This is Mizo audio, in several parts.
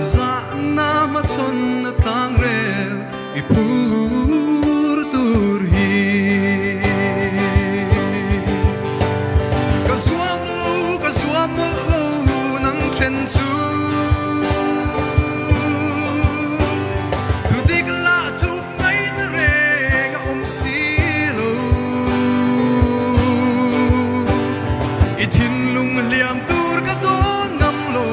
Zahna hmachhawn na tlangrel i phur tur hi. Ka zuam lo, ka zuam mawlh lo nang then chu. Thu dik lah thup ngaihna reng a awm si lo. I thinlung hliam tur ka dawn ngam lo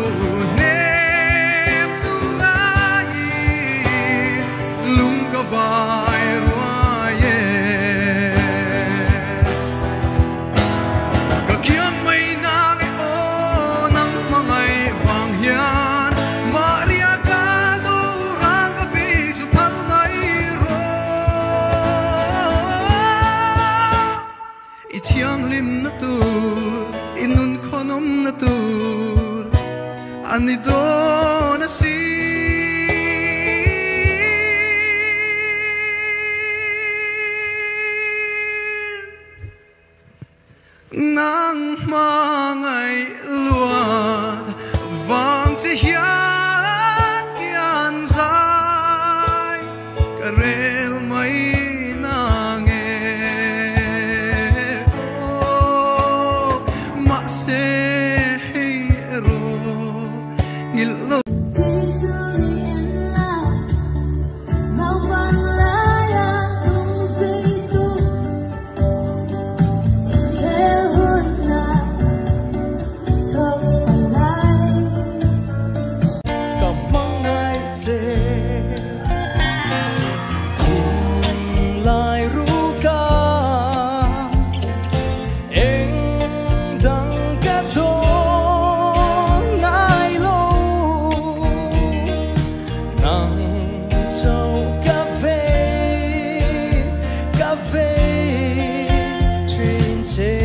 hnem tu ngai lung ka vai ruai e. Ka kiang mai nang e aw nang hmangaih vang hian Maria ka doral ka pi chu phal mai rawh. I thianghlimna tur, i nun khawnawmna tur a ni dawn a si. Nang hmangaih luat vang che hian kian zai ka rel mai nang e aw mahse hei erawh nghilh lo. Ka hmangaih che thinlai ruka eng dang ka dawn ngai lo nang chauh ka vei ka vei thin che.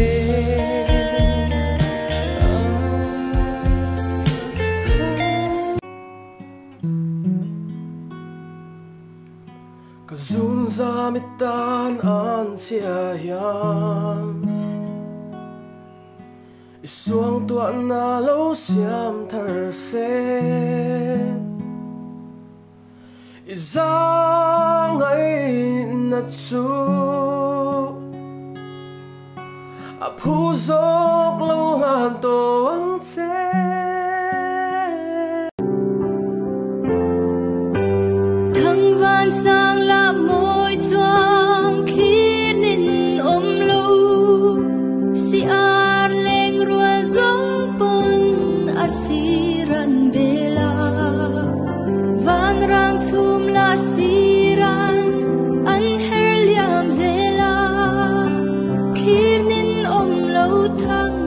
Ka zunzam i tan an chhia hian i suangtuahna lo siam thar se. I zahngaihna chu a phu zawk lo hlan tawh ang che. Thangvan sang lah mawi chuang thlir nin awm lo, si ar leng rual zawng pawn a sir an bel a, vanrang chhum lah sir an an her liam zel a, thlir nin awm lo thang.